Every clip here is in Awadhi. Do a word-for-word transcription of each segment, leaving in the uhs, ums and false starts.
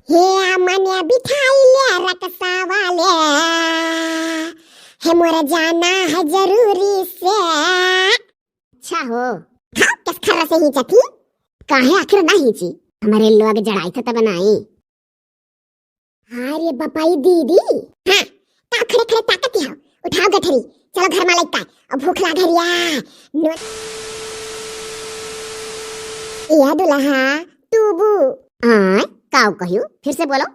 हे मने बिठाई ले रकसा वाले, हे मोर जाना है जरूरी से। अच्छा हो। हाँ, कस खर्रा से ही जथी? काहे आखिर ना ही जी? हमरे लोग जड़ाई था तब नाई। हाँ रे बपाई दीदी। हाँ, का खड़े खड़े ताकत हो? उठाओ गठरी, चलो घर मा लइका, अब भूख लाग रिया। नो-, या दुल्हा, टूबू। आय, काऊ कहियो? फिर से बोलो।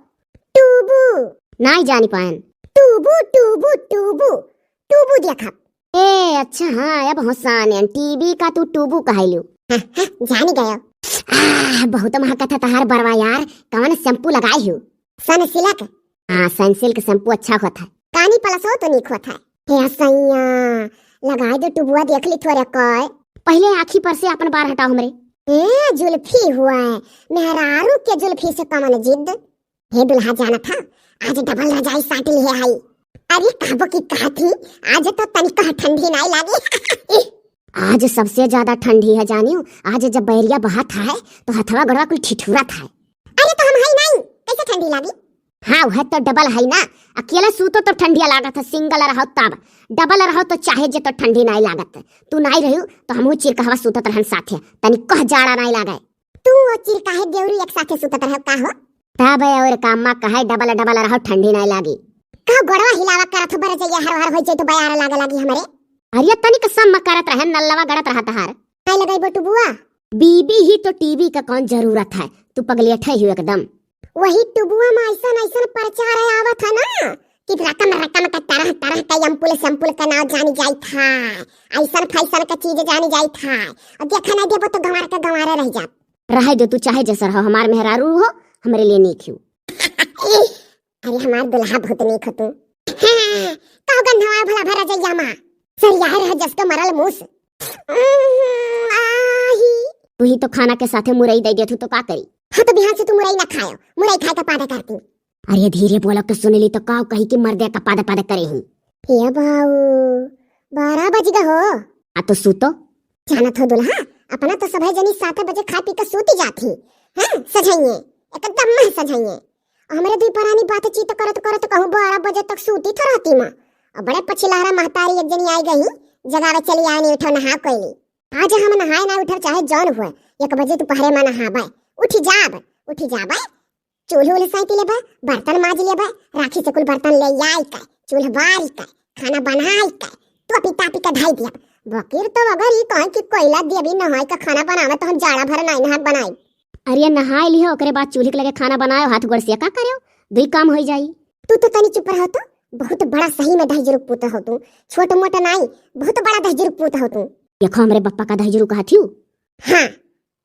टूबू। नाई जानी पायन। टूबू, टूबू, टूबू। टूबू देखब। ए, अच्छा, हाँ, अब होसान एन, टीवी का तू टूबू कहलू। हाँ, हाँ, जानी गयो। आह, बहुत महकत है तहार बरवा यार, कौन शैम्पू लगाई हो? सनसिल्क। हाँ, सनसिल्क शैम्पू अच्छा होत है। कानी प्लस हो तो नीक होत है। हे सैया, लगाई दो टूबुआ, देख ली थोड़े कोई। पहले आँखी पर से अपन बार हटाओ हमरे। ए, जुल्फी हुआ है, मेहरारू के जुल्फी से कमन जिद। हे दुल्हा जानत हा, आज डबल रजाई साट लिहे हई। अरे कहबो की कहत ही, आज तो तनिको ठंडी नाई लागी। आज सबसे ज्यादा ठंडी है जानियो, आज जब बैरिया बहत है तो हथवा गोड़वा कुल ठिठुरत है। अरे तो हम हई नाई, कैसे ठंडी लागी? हाँ, वह तो डबल है ना, अकेला सूतो तो ठंडिया लागत है, सिंगल रहो तब, डबल रहो तो चाहे जे तो ठंडी नाई लागत। तू नाई रहियो तो हमहू चिरकहवा सूतत रहन साथे, तनिको जाड़ा नाई लागे। तू और चिरकाहे देवरू एक साथे सुतत रहो का हो? तब और का, अम्मा कहे डबल डबल रहो, ठंडी नाई लागी। कहो गोड़वा हिलावा करत हो, बरजैया हर हर होई जाई तो बयार लागे लागी हमरे। अरे तनिक सम करत रहे, नल्लवा गड़त रहा तहार। काय लगाई बो टुबुआ? बीबी ही तो टीवी का कौन जरूरत है, तू पगलेट है हो एकदम। वही टुबुआ में ऐसन ऐसन प्रचार आवत है ना, कि रकम रकम का तरह तरह का अम्पुल सम्पुल का नाव जानी जाइत है, ऐसन फैसन का चीज जानी जाइत है। और देखा ना देबो तो गंवार का गंवारे रह जात। रहे दो तू, चाहे जैसा रहो, हमार मेहरारू हो, हमरे लिए नीक हो। अरे हमार दुल्हा बहुत नीक हो तू। हाँ, तो गंधवा भला भरा जइया माँ। सरिया रह जस के मरल मूस। आही। तू ही तो खाना के साथे मुरई दे देतू तो का करी? हाँ तो बिहान से तू मुरई ना खायो, मुरई खाए का पादा करती। अरे धीरे बोलो के सुन ली तो का कही कि मर्दे का पादा पादा करे ही। हे बाऊ, बारह बज गए हो। आ तो सूतो। जानत हो दुल्हा, अपना तो सभे जनी सात बजे खा पी के सूती जात ही। हाँ, सझाइए, एकदम मह सझाइए। और हमरे दुई परानी बातचीत करत करत कहूँ बारह बजे तक सूती तो रहती माँ। और बड़े पछिलहरा महतारी एक जनी आई गई, जगावे चली आए नहीं उठो नहा कोइली। आज हम नहाए ना उठब चाहे जौन हुए, एक बजे दोपहरे में नहाबे। उठी जाब, उठी जाबे। चूल्ह उल्ह साइती लेबे, बर्तन माज लेबे, राखी से कुल बर्तन ले आई के, चूल्ह बारी के, खाना बनाई के, टोपी टापी के धाई दिया। बकीर तो अगर ई कहें कि कोयला देवी नहाई के खाना बनावे तो हम जाड़ा भर नाई नहा बनाई। अरे नहाई लिहो, ओकरे बाद चूल्ही के लगे खाना बनायो, हाथ गोड़ से का करो, दुई काम होई जाई। तू तो तनी चुप रहो तो, बहुत बड़ा सही में दहिजरू पूत हो तू, छोट मोट नाई, बहुत बड़ा दहिजरू पूत हो तू। देखो हमरे बप्पा का दहिजरू कहत हियो। हाँ,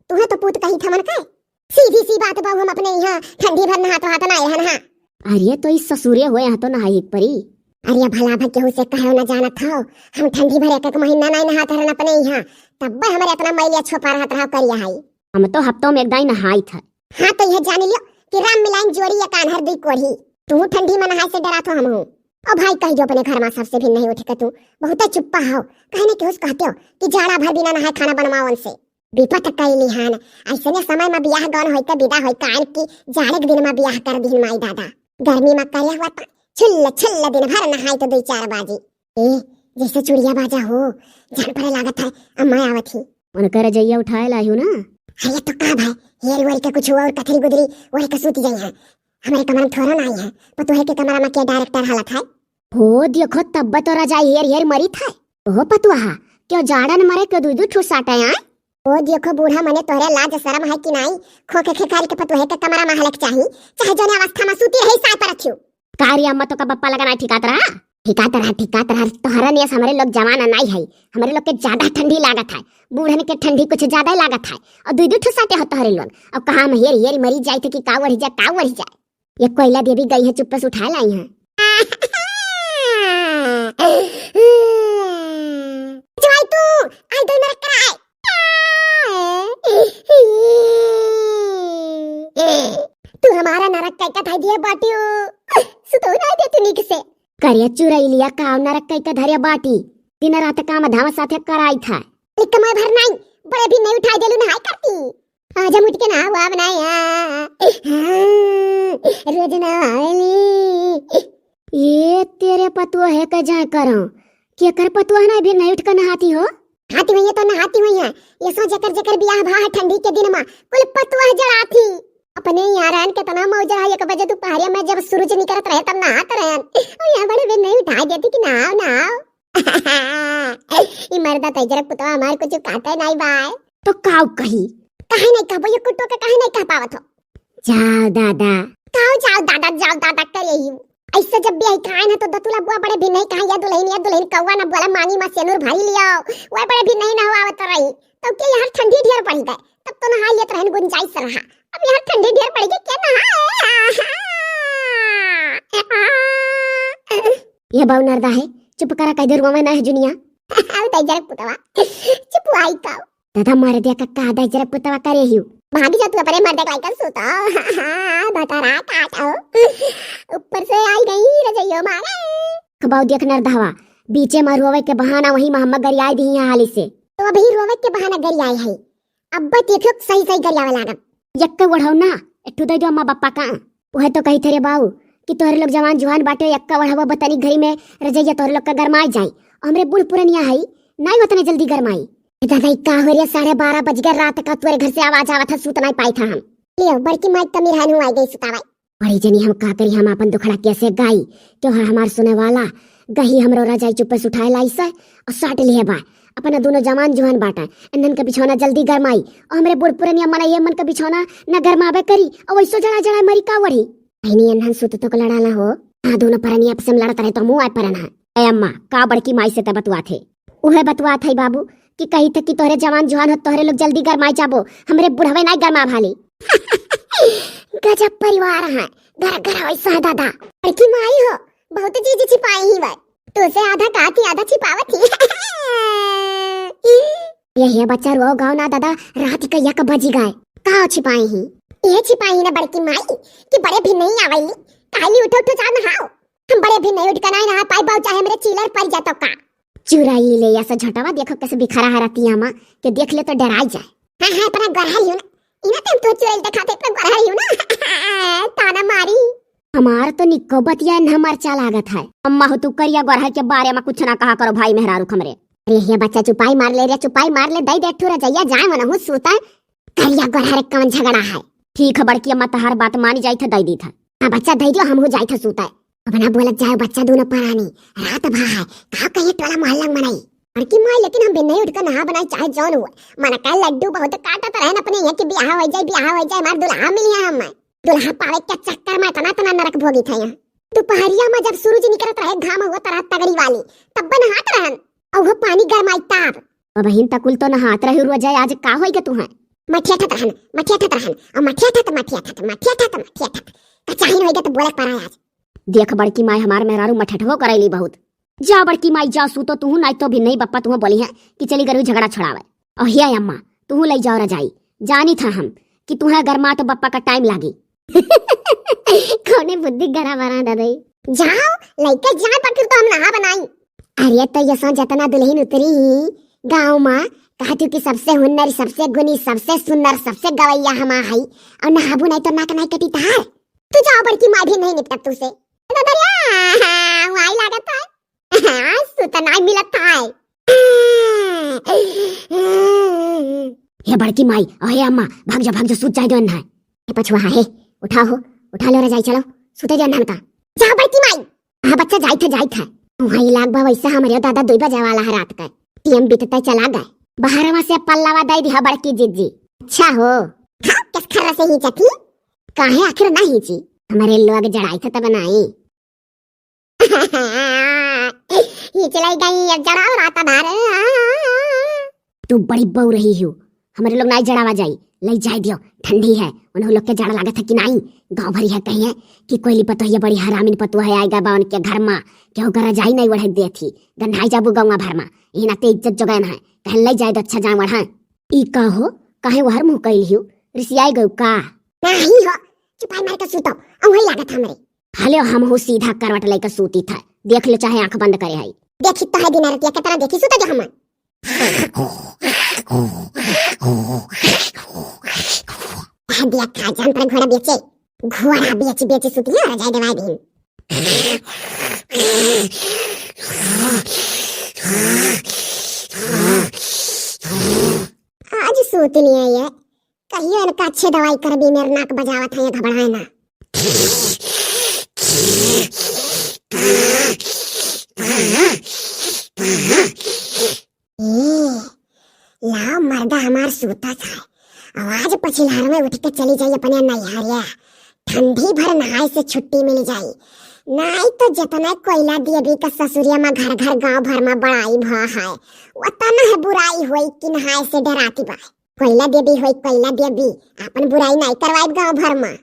तुहे तो पूत कही था मन का। सीधी सी बात बाबू, हम अपने यहाँ ठंडी भर नहात वहात ना आए हन, हाँ। अरे तो इस ससुरे हुए यहाँ तो नहाई एक परी। अरे भला भा केहू से कहो ना जानत हो, हम ठंडी भर एक एक महीना नहीं नहात रहन अपने यहाँ, तब हमरे इतना मैलिया छोपा रहत रहो करिया हाई। हम तो हफ्तों में एक दाई नहाई था। हाँ तो यह जान लियो कि राम मिलाइन जोड़ी या कान्हर दुई कोढ़ी। तू ठंडी में नहाए से डरात हो हम हूँ। ओ भाई कह दो अपने घर में सबसे भी नहीं उठ के तू बहुत चुप्पा हो, कहने केहू से कहते हो कि जाड़ा भर बिना नहाए खाना बनवावन से। विपत कैली हन, ऐसने समय में बियाह गौन होई त विदा होई कान की जाड़े के दिन में बियाह कर दिहन माई दादा। गर्मी में करे हुआ त छिल्ल छिल्ल दिन भर नहाई तो दुई चार बाजी। ए, जैसे चुड़िया बाजा हो, जान पड़े लागत है, अम्मा आवत ही। उनकर रजैया उठाए लायू ना। अरे तो का भाई, हेर वेर के कुछ और कथरी गुदरी ओढ़ के सूत जाई है। हमरे कमरा में थोड़ा ना आई है, पतोहे के कमरा में क्या डायरेक्टर हालत है? हो देखो तब तो रजाई हेर हेर मरी था। ओहो पतुआ, क्यों जाड़न मरे क्यों दुई दुई ठो साटे आए? ओ देखो बूढ़ा मने तोहरे लाज शरम है कि नाई? खोखे खेखारी के पतोहे के कमरा में हलक चाही, चाहे जोने अवस्था में सूती रही साय पर रखियो। का रे अम्मा तो का बप्पा लगना ठिकात रहा? ठिकात रहा, ठिकात रहा। तोहरा नियस हमरे लोग जवान नाई है, हमरे लोग के ज्यादा ठंडी लागत है, बूढ़न के ठंडी कुछ ज्यादा ही लागत है। और दुई दुई ठो साटे हो तोहरे लोग, अब कहाँ हम हेर हेर मरी जाए थे कि का ओढ़ी जाए, का ओढ़ी जाए। ये कोयला देवी गई है, चुप्पे से उठा लाई है। जवाई तू, आई दो नरक कराए। तू हमारा नरक कई का धाई दिया बाटियो। सुतो ना दे तू नीक से। करिया चुरैलिया काव नरक कई का धरिया बाटी। दिन रात काम धाम साथे कराई था। लिख मैं भर नाई, बड़े भी नहीं उठाई देलू नहाई करती। आज हम उठ के नहावा बनाया। हाँ। रोज नहावेली। ये तेरे पतोहे का जाए करो, केकर पतोह ना भी नहीं उठ कर नहाती हो? हाथी हुई है तो नहाती हुई है, ये सो जेकर जेकर बियाह भा है ठंडी के दिन मा, कुल पतोह जड़ाथी। अपने यहाँ रहन कितना मौज है, एक बजे दोपहरिया में जब सूरज निकलत रहे तब नहात रहन, और यहाँ बड़े भी नहीं उठाई देती कि नहाओ नहाओ। ई मर्दा तैजरक पुतवा हमार कुछ कहते नहीं बाय। तो काऊ कही? काहे नहीं कहबो, ये कुट्टो के काहे नहीं कह पावत हो? जाओ दादा। काऊ जाओ दादा, जाओ दादा करे ही। ऐसे जब भी आई खाए ना तो दतुला बुआ बड़े भी नहीं कहा, या दुल्हन, या दुल्हन कौआ ना बोला मांगी मा सेनुर भरी लियो। वह बड़े भी नहीं नहवावत रही। तो के यहाँ ठंडी ढेर पड़ी गए, तब तो नहा लेत रहन गुंजाइश रहा। अब यहाँ ठंडी ढेर पड़ी गई, के नहाए? ये बाऊ नरदा है, चुप करा, कह दे रुआ ना है जुनिया। आओ तैजरक पुतवा, चुप आई काऊ। दादा मर दिया का, का दे जरा पुतवा करे हियो। भाग जा तू अपने मर्दे के लायक सूता। भतारा काटो। ऊपर से आई गई रजइयो मारे। कबाऊ देख नरदहवा, बीचे मा रोवे के बहाना वही मा हम्मा गरियाई दी है हाली से। तो अभी रोवे के बहाना गरियाई है। अब देखो सही सही गरियावे लागब। यक्के ओढ़ऊ ना, एक ठो दे दो अम्मा बप्पा का। उहे तो कही थे रे बाऊ कि तोहरे लोग जवान जुहान बाटे, यक्का ओढ़वा बतनी घरी में रजइया तोहरे लोग का गरमाई जाई। हमरे बूढ़ पुरनिया हई, नाई ओतने जल्दी गरमाई। ए दादा, ई का हो रे, साढ़े बारह बज गए रात का, तोरे घर से आवाज आवत है, सूत नाई पाई था हम। लियो, बड़की माई कमी रहन हुआ गई सुतावाई। बड़ी जनी हम का करी, हम आपन दुखड़ा कैसे गाई? क्यों है हमार सुने वाला? गही हमरो रजाई चुप्पे से उठाए लाई से और साट लिहे बा। अपना दोनों जवान जुहान बाटा, इन्हन के बिछौना जल्दी गरमाई और हमरे बूढ़ पुरनिया मनइये मन के बिछौना न गरमावे करी और वैसो जड़ा जड़ा मरी का वढ़ी। बहिनी, एन्हन सुत तो के लड़ा ना हो। हाँ, दोनों परनी आपस में लड़त रहे तो मुँह आए परन है। ए अम्मा, का बड़की माई से त बतुआत है? उहे बतुआत है बाबू कि कही थे कि तोहरे जवान जुहान हो, तोहरे लोग जल्दी गरमाई जाबो, हमरे बुढ़वे नाई गरमा भाली। गजब परिवार है, घर घर वैसा है दादा। बड़की माई हो, बहुत चीज छिपाई ही बाय। तोसे आधा कहा थी, आधा छिपावत थी। ये, ये बच्चा रो गाओ ना दादा, रात का एक बजी गए। का छिपाई ही? ये छिपाई ना बड़की माई कि बड़े भी नहीं आवेली। काली उठो उठो जा नहाओ। हम बड़े भी नहीं उठ के नहीं नहा पाई बाऊ, चाहे हमरे चीलर पर जातो का। चुराई ले या से झटवा देखो कैसे बिखरा है रतिया मा, के देख ले तो डराई जाए। हाँ, हाँ, अपना गरहल हियो ना। इना तुम तो चुराई दिखाते अपना गरहल हियो ना। ताना मारी। हमार तो निको बतिया न मरचा लागत है। अम्मा हो तू करिया गोरहर के बारे मा कुछ ना कहा करो भाई मेहरारू हमरे। अरे हे बच्चा चुपाई मार ले रे, चुपाई मार ले, दई दे ठुरा जइया जाए मनहु सूता। करिया गोरहर कौन झगड़ा है? ठीक है बड़की अम्मा तहार बात मानी जाई था दई दी था। हाँ बच्चा दई दियो हमहू जाई था सूता। अब ना बोलत जाए बच्चा दोनों परानी। रात भा है, का कहिए टोला मोहल्ला मनई। बड़की माई लेकिन हम भी नहीं उठ कर नहा बनाई चाहे जौन हुआ। मन का लड्डू बहुत काटत रहन अपने यहाँ की बियाह हो जाए, बियाह हो जाए, हमार दुल्हा मिलिया हम। दुल्हा पावे के चक्कर में इतना, इतना नरक भोगी था यहाँ। दोपहरिया में जब सूरज निकलत रहे, घाम हुआ तरह तगड़ी वाली, तब नहात रहन। और वो पानी गरमाई ताप। अब बहिन तकुल तो नहात रहे रोज, आज का होई के तू है? मठिया ठत रहन, मठिया ठत रहन, और मठिया ठत, मठिया ठत, मठिया ठत, मठिया ठत। कचाहिन होई के तो बोले पड़ा आज। देख बड़की माई हमार मेहरारू मठठवो करैली बहुत। जा बड़की माई जा सूतो तुहू, नाई तो भी नहीं बप्पा तुहू बोली है कि चली गरू झगड़ा छुड़ावे। और हे अम्मा, तुहू लई जाओ रजाई। जानी था हम कि तुहें गरमा तो बप्पा का टाइम लागी। कौने बुद्धि गरा बना ददई। जाओ, लइके जाए पर फिर तो हम नहा बनाई। अरे तो ये सो जतना दुल्हन उतरी ही गाँव मा, कहती कि सबसे हुन्नर, सबसे गुनी, सबसे सुंदर, सबसे गवैया हमा हई। और नहाबू नहीं तो नाक नहीं कटी तहार। तू जाओ बड़की माई भी नहीं निपटत तू से। ददरिया, हाँ, हाँ, वही लागत है। हाँ, सुत नाई मिलत है। हे बड़की माई, अहे अम्मा, भाग जा, भाग जा, सूत जाए दो अन्हा। हे पछुआ, हे, उठाओ हो, उठा लो रजाई, चलो, सुते दो अन्हा बता। जा बड़की माई। हाँ बच्चा, जाइत है, जाइत है। वही लाग बा वैसा हमरे दादा दुई बजे वाला है रात का। टीएम बीतते चला गए। बहरवा से पल्लावा दे दिया बड़की जिज्जी। अच्छा हो। हाँ, किस खर्रा से ही चथी? काहे आखिर ना ही जी? हमारे लोग जड़ाई था तब नाई। ही चलाई गई, अब जड़ाओ रात भर। तू बड़ी बहू रही हो, हमरे लोग नाई जड़ावा जाई, लई जाए दियो, ठंडी है, उन्हों लोग के जड़ लागत है कि नाई, गाँव भरी है कही है कि कोयली पतोहिया बड़ी हरामिन पतोह है, आएगा बा उनके घर मा, केहू का रजाई नाई ओढ़े देत ही, गंधाई जाबू गौवा भर मा, यही नाते इज्जत जोगैन है, कहन लई जाए दो अच्छा जाए ओढ़ा। ई का हो, काहे वहर मुँह कैल हियो, रिसियाई गयू का? नाही हो, चुपाई मार के सूतो, औंघई लागत हमरे। हले हम हो सीधा करवट लेके सूती था। देख ले चाहे आंख बंद करे हई। देखी तो है दिन रतिया कितना देखी सूते जो हम। देख खा जान पर घोड़ा बेचे। घोड़ा बेच बेच सुतिया रजाई दवाई दिन। आज सूत लिया ये, कहियो इनका अच्छे दवाई कर भी मेरे नाक बजावत है, ये घबराए ना। ए, लाओ मर्दा हमार सूता था। आवाज पछिलार में उठ के चली जाई अपने नैहरिया। ठंडी भर नहाए से छुट्टी मिल जाई। नाई तो जितना कोयला देवी का ससुरिया में घर घर गांव भर में बड़ाई भा है, उतना है बुराई होई कि नहाए से डराती बा। कोयला देवी होई, कोयला देवी, अपन बुराई नाई करवाई गांव भर में।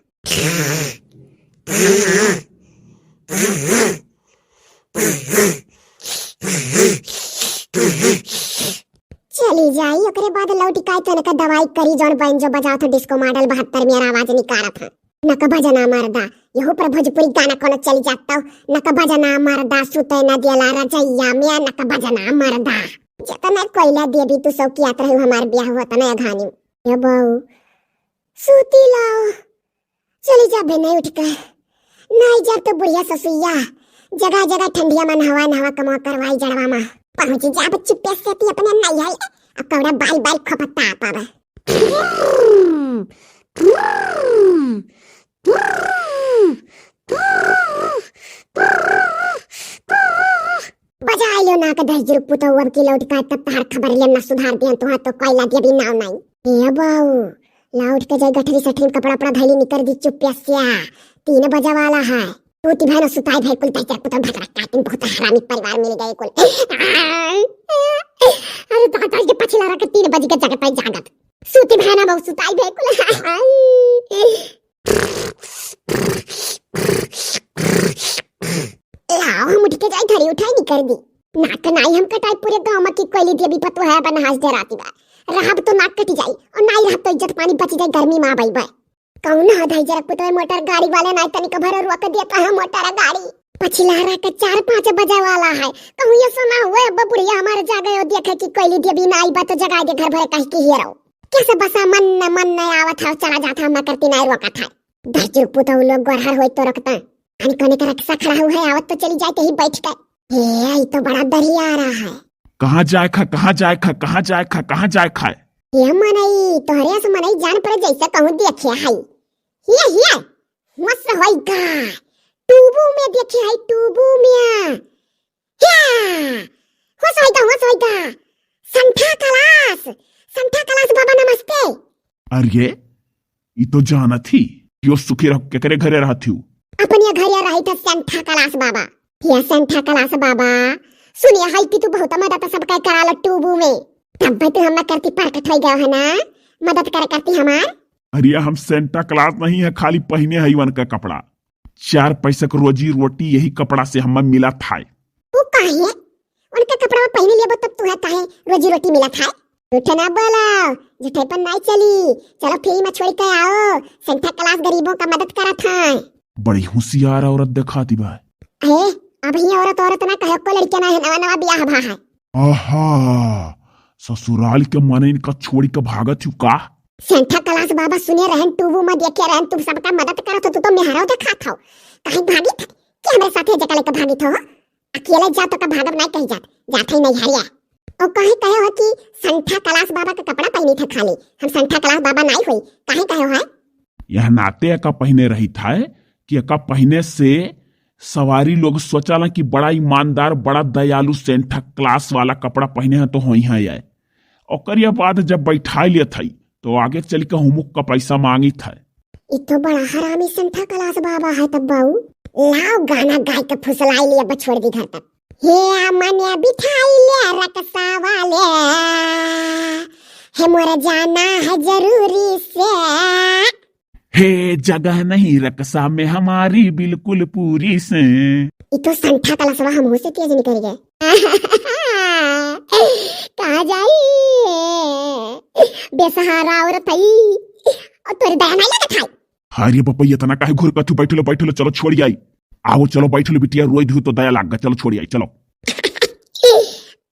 चली जाई, ओकरे बाद लौट के आई तो इनका दवाई करी, जौन बैंजो बजावत है, डिस्को मॉडल बहत्तर में आवाज निकारत है। नक बजना मर्दा, यहू पर भोजपुरी गाना कोनो चली जाता हो। नक बजना मर्दा, सुते न दियला रजैया में, नक बजना मर्दा। जतना कोयला देवी तू सब कियात रहे हमार ब्याह हुआ तना घानी। ये बहू, सूती लाओ, चली जा बे, नहीं उठ के। नहीं जा तो बुढ़िया ससुइया जगह जगह ठंडिया में नहवा नहवा कमवा करवाई जड़वा में। पहुंची जा बच्ची पेश से ती अपने नहीं है, अब कौड़ा बाल बाल खपता पावे। बजा लो ना के दस जुर्ग पुतौ, अब की लौट का तब तहार खबर लेम ना सुधार दियन तुहार तो कोयला देवी नाव नहीं। ए बाऊ, लौट के जाई गठरी सठरी कपड़ा पड़ा धैली निकर दी चुप्पिया से। तीन बजे वाला है। तू ती भाई ना सुताई भाई कुल दस जुर्ग पुतौ भटरा काटिन बहुत हरामी परिवार मिल गए कुल। अरे दादा के पछिला रख तीन बजे के जगत पाई जागत। सूती भाई ना बाऊ सुताई भाई कुल। लाओ, हम उठ के जाई, धरी उठाई निकर दी। नाक नाई हम कटाई पूरे गांव में की कोयली देवी पतोह है, बन हाथ डराती बा। रहब तो नाक कटी जाई, और नाई रहब तो इज्जत पानी बची जाई, गर्मी में आबई बा। कौन है धई जरा कुतवे मोटर गाड़ी वाले, नाई तनिक भर रोक देता है मोटर गाड़ी। पछिला रहा के चार पाँच बजे वाला है, कहूँ ये सुना हुए अब बुढ़िया हमारे जागे और देखे कि कोयली देवी ना आई बा तो जगाई दे घर भरे कह की हेरो। कैसे बसा मन न मन न आवत है, चला जाता है, मैं करती नाई रोकत है। दस जुर्ग पुतौ लोग गोरहर होई तो रखता। अरे कोने का रक्षा खड़ा हुआ है, आवत तो चली जाए कहीं बैठ के। हे, ई तो बड़ा दरिया आ रहा है। कहाँ जाए खा, कहाँ जाए खा, कहाँ जाए खा, कहाँ जाए खा? ये मनई, तोहरे से मनई जान पड़े जैसे कहूँ देखे है। ये, ये, होश होई गा। टूबू में देखे है, टूबू में। क्या? होश होई गा, होश होई गा। संठा कलास, संठा कलास बाबा नमस्ते। अरे, ई तो जानत ही, यो सुखी रहो, केकरे घरे रहत ही? अपने घरे रही था संठा कलास बाबा। या संठा कलास बाबा, सुनिया है कि तू बहुत मदद सबका करा लो टूबू में। तब भी तू हम करती प्रकट हो गया है ना, मदद कर करती हमार। अरे, हम सेंटा क्लास नहीं है, खाली पहिने है वन का कपड़ा। चार पैसा के रोजी रोटी यही कपड़ा से हमें मिला था। तू काहे? उनका कपड़ा पहिने लेबो तब तुहे काहे रोजी रोटी मिला था? झूठे ना बोलो, झूठे पर नहीं चली। चलो फ्री में छोड़ के आओ, सेंटा क्लास गरीबों का मदद करा था। बड़ी होशियार औरत दिखाती बा। अरे, अभी औरत औरत ना कहो को, लड़कियां ना है, नवा नवा ब्याह भा है। आहा, ससुराल के माने इनका छोड़ी के भागत हूँ का? सेंटा क्लास बाबा सुने रहन, टूबू में देखे रहन, तुम सबका मदद करत हो, तू तो मेहराव देखात हो। कहीं भागित कि हमरे साथे जका लेके भागित हो? अकेले जा तो का भागब नहीं कहीं जात, जात है नहीं हरिया। और कहीं कहे हो कि संठा कलास बाबा का कपड़ा पहनी था खाली, हम संठा कलास बाबा नहीं होई, कहीं कहे हो है? यह नाते एका पहिने रही था कि एका पहिने से सवारी लोग सोचाला कि बड़ा ईमानदार, बड़ा दयालु, सेंटा क्लास वाला कपड़ा पहिने हैं तो होई हैं ये। ओकर ये बाद जब बैठाई लेत हई तो आगे चल के हुमुक का पैसा मांगित है। ई तो बड़ा हरामी सेंटा क्लास बाबा है तब बाऊ। लाओ गाना गाय के फुसलाई लिया, बस छोड़ दी घर तक। हे अमन बिठाई ले रकसा वाले, हे मोर जाना है जरूरी से। हे जगह नहीं रकसा में हमारी बिल्कुल पूरी से। ई तो संठा कलसवा हमहू से तेज निकल गए। कहाँ जाई? बेसहारा औरत हई। और तोरे दया नहीं लगत है। अरे बपैया, इतना काहे घुरकत हूँ? बैठ लो, बैठ लो, चलो छोड़ी आई। आओ, चलो बैठ लो बिटिया, रोई धू तो दया लाग गा, चलो छोड़ी आई, चलो।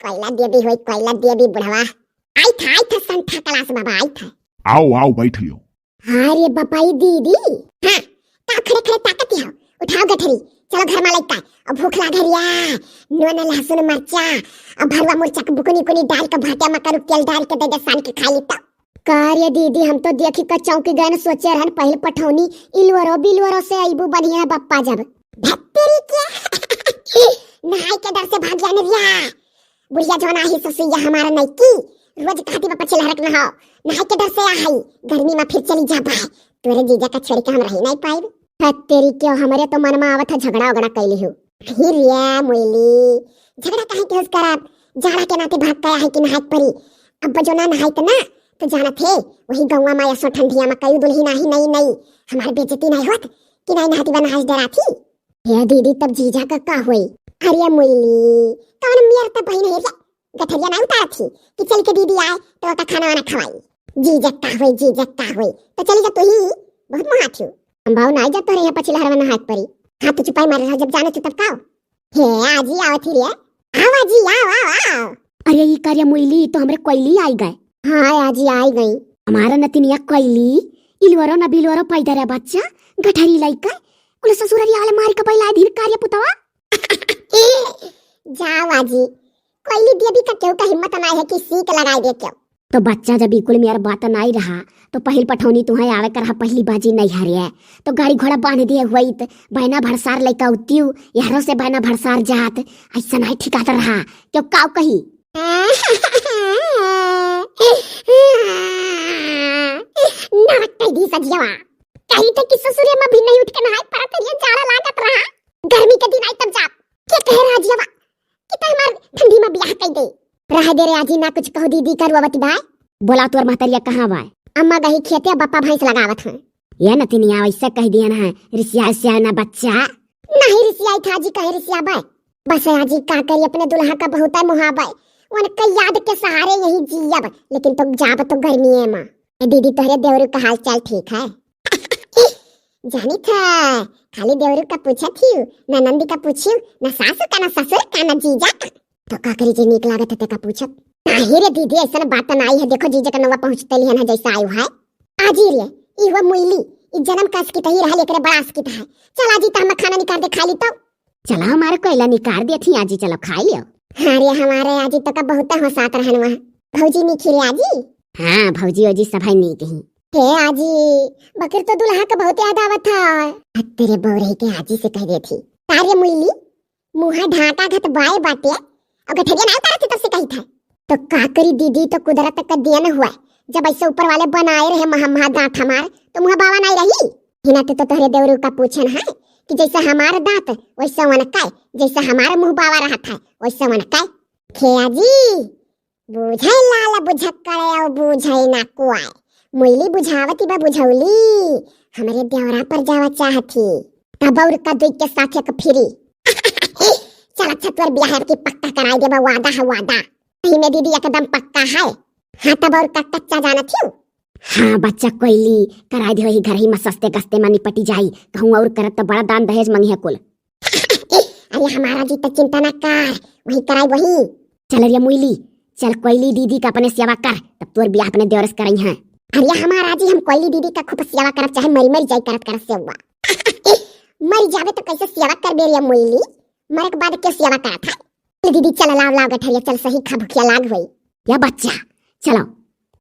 कोयला देवी होई, कोयला देवी बुढ़वा। आई था, आई था संठा कलास बाबा, आई था। आओ, आओ, बैठ लियो। अरे बपाई दीदी, हाँ, का खड़े खड़े ताकत हो? उठाओ गठरी, चलो घर मा लइका। अब भूख लाग रिया, नून, लहसुन, मरचा, अब भरुआ मुरचा के बुकनी उकनी डाल के, भाटा मा करू तेल डाल के दे दे, सान के खाई ली तो। का रे दीदी, हम तो देखी के चौंकी गए न, सोचे रहन पहिल पठौनी इलवरो बिलवरो से अइबू बढ़िया बप्पा जब। भत्तरी के नहाई के डर से भाग जाने रिया। बुढ़िया जौन आही ससुइया हमारा नइकी, रोज कहती बा पछिलहरक नहाओ, नहाई के डर से आ हई, गर्मी मा फिर चली जाबा। तोरे जीजा का छोड़ के हम रही नहीं पाइब। हत्तेरी क्यों, हमरे तो मन मा आवत है झगड़ा उगड़ा कैली हो। अही रिया मुइली, झगड़ा काहे के होस करब? जाड़ा के नाते भाग के आ हई कि नहाए के परी। अब जो ना नहाई त ना, तो जानत है, वही गौवा मा ऐसो ठंडिया मा कई दुल्ही नाही नई नई, हमार बेइज्जती नहीं होत कि नहीं नहाती बा नहाए से डराती। हे दीदी, तब जीजा का का होई? अरे मुइली, कौन मियर त बहिन है रे? गठरिया ना उतारत ही कि चल के दीदी आए तो ओका खाना वाना खवाई। जीजा का होई, जीजा का होई, तो चली जा तू ही, बहुत मुहात हो। हम बाऊ ना जा तोरे यहाँ पछिलहरवा नहाए के परी। हाँ, तू चुपाई मारे रह, जब जाने तू तब का हो? हे आजी, आवत ही रे। आओ आजी, आओ, आओ, आओ। अरे ई का रे मुइली, तो हमरे कोइली आई गए। हाँ आजी, आई गई। हमारा नतिनिया कोइली, इलवरो ना बिलवरो पैदा रे बच्चा, गठरी लइका, कुल ससुररी आले मार के बैला दिन का रे पुतवा। जाओ आजी, कोइली देवी का केहू का हिम्मत ना है कि सीक लगाई दे केहू। तो बच्चा जब बिल्कुल मेर बात नाई रहा, तो पहिल पठौनी तुहैं आवे के रहा, पहिली बाजी नहीं हरे, तो गाड़ी घोड़ा बांध दिए हुई, तो बहना भरसार लइका उतियु, यहरो से बहना भरसार जात, ऐसा नहीं ठिकात रहा, क्यों काव कही? नरक कह दी सजियवा, कही थे कि ससुरे में भी नहीं उठ के नहाई परत, ये जाड़ा लागत रहा, गर्मी के दिन आई तब जात, के कहे राजियवा कि त हमार ठंडी में बियाह कई दे। रह दे रे आजी, ना कुछ कहो दीदी का रोवत बाय। बोला तोर महतरिया कहाँ बाय? अम्मा गही खेते, बप्पा भैंस लगावत हैं। ये नतिनिया वैसे कह दिया ना है, रिसिया रिसिया ना बच्चा। नहीं रिसियाई था जी, कहे रिसिया बाय। बस आजी का करी, अपने दुल्हा का बहुत है मुहाबे, उनका याद के सहारे यही जियब, लेकिन तो जाब तो गर्मिये में। ए दीदी, तोहरे देवरू का हाल चाल ठीक है? जानी था, खाली देवरू का पूछत ही, ना नंदी का पूछियो, ना सासू का, ना ससुर का, ना जीजा का। तो का करी जे नीक लागत है तेका पूछत। नाही रे दीदी, ऐसन बात तो नाही है। देखो जीजा का नौवा पहुँचते लिहन है जैसा आयु है। आजी रे, ई हुआ मुइली, ई जन्म का असकित ही रहल, एकरे बड़ा असकित है। चल आजी, त हम खाना निकाल दे, खा ली तो। चला हमारे कोयला निकाल दे थी आजी, चलो खा लियो। हाँ रे, हमारे आजी तो का बहुत होसात रहन वहाँ। भौजी निखी रे आजी। हाँ भौजी ओजी सभाई नीक ही। हे आजी, बकर तो दुल्हा का बहुत याद आवत है। अब तेरे बौरही के आजी से कह दे थी। तारे मुइली, मुँह ढाका घत बाय बाटे, और गठरिया ना उतारत तब से कही था। तो का करी दीदी, तो कुदरत का देन हुआ, जब ऐसे ऊपर वाले बनाए रहे महा महा दांत हमार, तो मुँह बावा नहीं रही। हिना तो, तो तोहरे देवरू का पूछन है कि जैसे हमार दांत वैसे वनकाय, जैसे हमार मुँह बावा रहत है वैसे वनकाय। खेया जी, बूझे लाल बुझक्कड़ और बूझे ना कुआय। मुइली बुझावती बा बुझौली, हमरे देवरा पर जावा चाहत ही। तब और का दुई के साथ एक फिरी। चल अच्छा, तोर बियाह की पक्का कराई देबा, वादा है वादा। सही में दीदी एकदम पक्का है। हाँ तब और का कच्चा जानत ही? हाँ बच्चा कोइली, कराई दे वही घर ही में सस्ते गस्ते में निपटी जाई, कहूँ और करत तो बड़ा दान दहेज मंगी है कुल। अरे हमारा जी तो चिंता ना कर, वही कराई वही। चल रे मुइली, चल कोइली दीदी का अपने सेवा कर, तब तोर बियाह अपने देवर से करई हैं। अरे हमारा जी, हम कोइली दीदी का खूब सेवा करब, चाहे मरी मरी जाई करत करत सेवा। मरी जावे तो कैसे सेवा करबे रे मुइली, मरे के बाद के सेवा करत है। चल दीदी चल, लाव लाव गठरिया, चल सही खा भुखिया लाग होई। या बच्चा, चलो।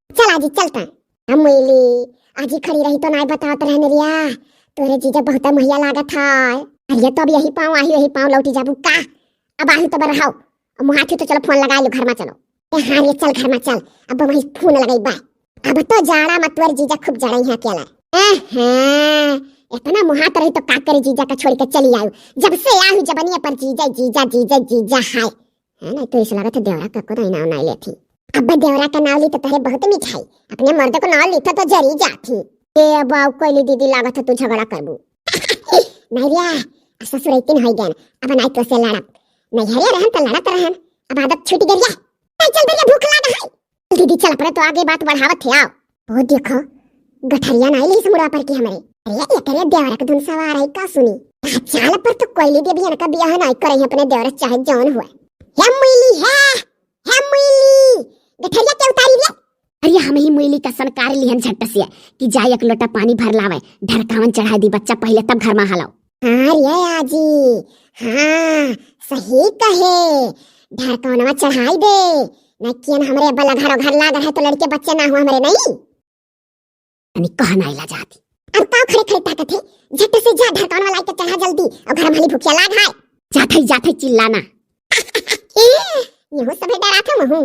चल आजी चलता। हम मुइली, आजी खड़ी रही तो नाय बतावत रहन रिया, तोरे जीजा बहुत मुहिया लागत है। अरे तो अब यही पाँव आही, यही पाँव लौटी जाबू का? अब आही तो बरहाओ, अब मुहाथी तो चलो फोन लगाई लो, घर में चलो। ए हाँ रे, चल घर में चल, अब वही फोन लगाई बा। अब तो जाड़ा में तोर जीजा खूब जड़ई है अकेला। ए हाँ, इतना मुहात रही तो का करे, जीजा का छोड़ के चली आयु। जब से आयु जबनिया पर जीजा, जीजा, जीजा, जीजा है। है ना, तो इस लागत है देवरा का कोई नाव नहीं लेती। अब देवरा का नाव ली तो तोहरे बहुत मिठाई, अपने मर्द को नाव ली तो, तो जरी जाती। ए बाऊ कोइली दीदी, लागत है तू झगड़ा करबू। नहीं रे, आ ससुर इतन होई गन, अब नाई तो से लड़ब। नहीं हरे रहन तो लड़त रहन, अब आदत छूट गई है। नहीं चल भैया, भूख लाग है। दीदी चल, अपने तो आगे बात बढ़ावत थे, आओ। वो देखो, गठरिया नाई ली मुड़ा पर की हमरे। अरे एकरे देवर के धुन सवार है का सुनी। आ चाल पर तो कोइली देवी इनका बियाह नाई करे अपने देवर चाहे जौन हुआ। हे मुइली है, हे मुइली, गठरिया के उतारी रे। अरे, हमही मुइली का सनकार लिहन झट से कि जाए एक लोटा पानी भर लावे, ढरकावन चढ़ाए दी बच्चा पहिले, तब घर मा हलव। हाँ रे आजी, हाँ, सही कहे, ढरकावनवा चढ़ाई दे, न कियन हमरे अब्बा लघर ओघर लाग रहे तो लड़के बच्चे ना हुआ हमरे नहीं। तनी कह नाई ला जाती। अब का खड़े खड़े ताकत है, झट से जा ढरकावनवा लाई के चढ़ा जल्दी, और घर मा हली भुखिया लाग है। जात है, जात है, चिल्लाना। ए, यहू सभे डरात है महू।